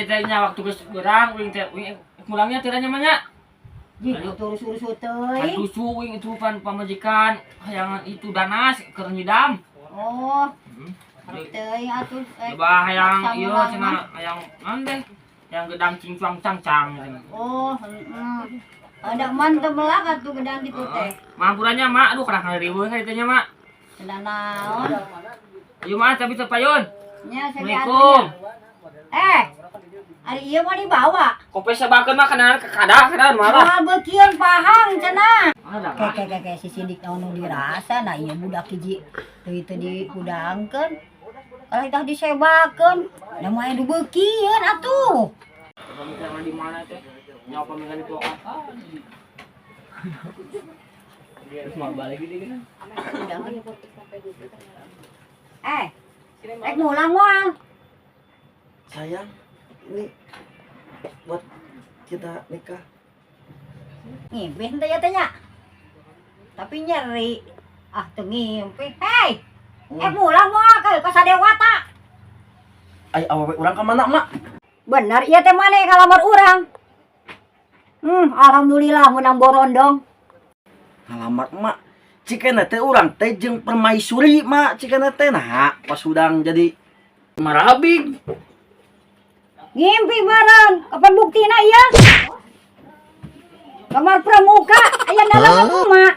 Tadi teh nya waktu geus beurang uing teh uing mulangnya teh nya mah nya. Jih, urus-urus teuing. Susu uing itu pan pamajikan hayangan itu danas keur nyidam. Oh, Hmm. teuing atuh. Coba hayang maksa ieu mulang cenah mah. Hayang naon teh? Yang gedang cingcuang cangcang cenah. Oh, heeh. Ada man teu melak atuh gedang kitu teh. Mampurannya mak, aduh kerah ngariweuh saya teh nya mak. Cenah naon? Ayo mak, tapi teu payun. Nya segi Assalamualaikum. Eh, ari ieu mah dibawa. Kopi sebakeun mah kana kada kada marah. Moal beukieun pahang cenah. Ada. Ke ke ke ke si sidik naon nu dirasa, nah ieu budak hiji teu teu dihudangkeun. Kalau tah disebakeun, da moal aya nu beukieun atuh. Pamikiran di mana teh? Nyawa pamikiran itu apa? Terus mau balik gitu kan? Eh, rek mulang moal? Sayang, ini buat kita nikah. Ngimpi henteu ya teh nya? Tapi nyeri. Ah, teu ngimpi. Hei, eh mulang moal ke ka Sadewata? Ay, awewe urang ka mana, Mak? Bener ieu teh maneh ngalamar urang? Alhamdulillah menang borondong. Ngalamar emak. Cikena teh urang teh jeung permaisuri, Mak. Cikena teh nah, pas hudang jadi Marabing. Ngimpi meureun, kapan buktina ieu? Kamar pramuka aya dalam emak.